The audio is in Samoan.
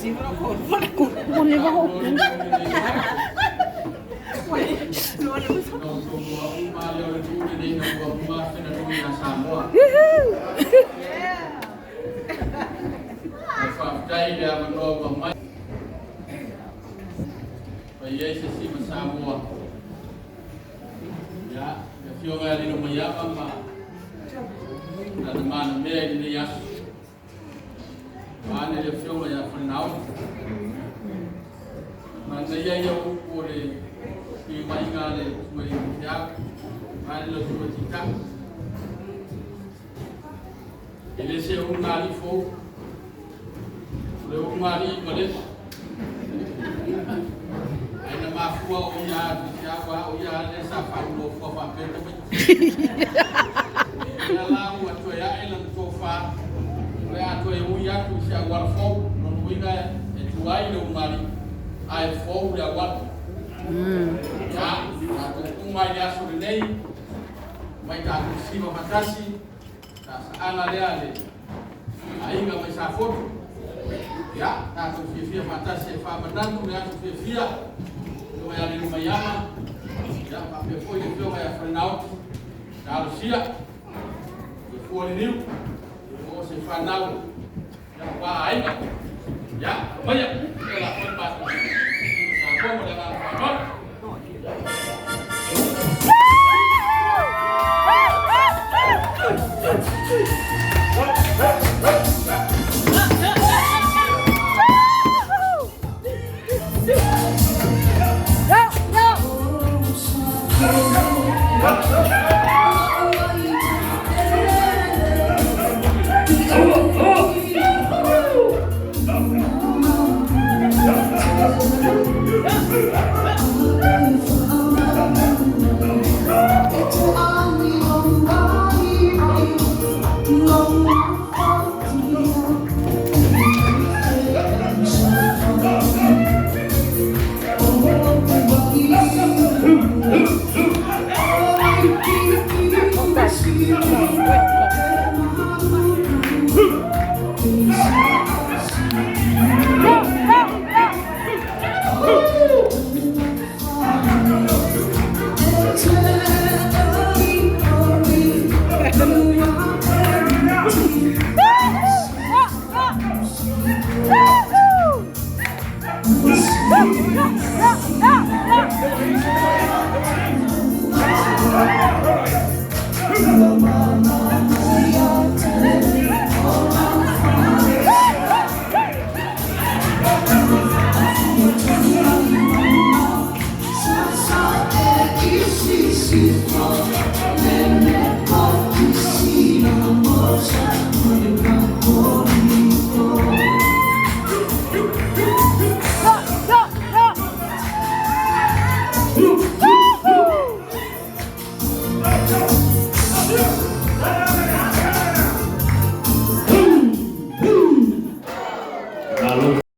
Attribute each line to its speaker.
Speaker 1: Ua leva ona ou puna.
Speaker 2: Vaeane le Afioga ia Falenaoti. Manaia ia o upu o le timaiga a le Susuga i Feau, vaeane lau Susuga Tita. E le se ulugalii fou, o le ulugalii ua leva. Ae na mafua o ia atu i Feau a o ia lea sa faaulofua faapea tamaiti. Lea la ua toe ae lana tofa, o le a toe ui atu i se auala fou, lona uiga e tuai le ulugalii, ae fou le auala. Ia, tatou tu mai i le aso lenei, mai tatou siva faatasi, taasaga lea le aiga mai Safotu. Ia, tatou fiafia faatasi e faamanatu le aso fiafia, Afioga ia Lilomaiava, ia faapea foi le Afioga ia Falenaoti, talosia, ia fua le niu, o se fanau, ia aua aiga. Ia, aumaia, ia la foi le matou Samoa ma le agaga faaaloalo.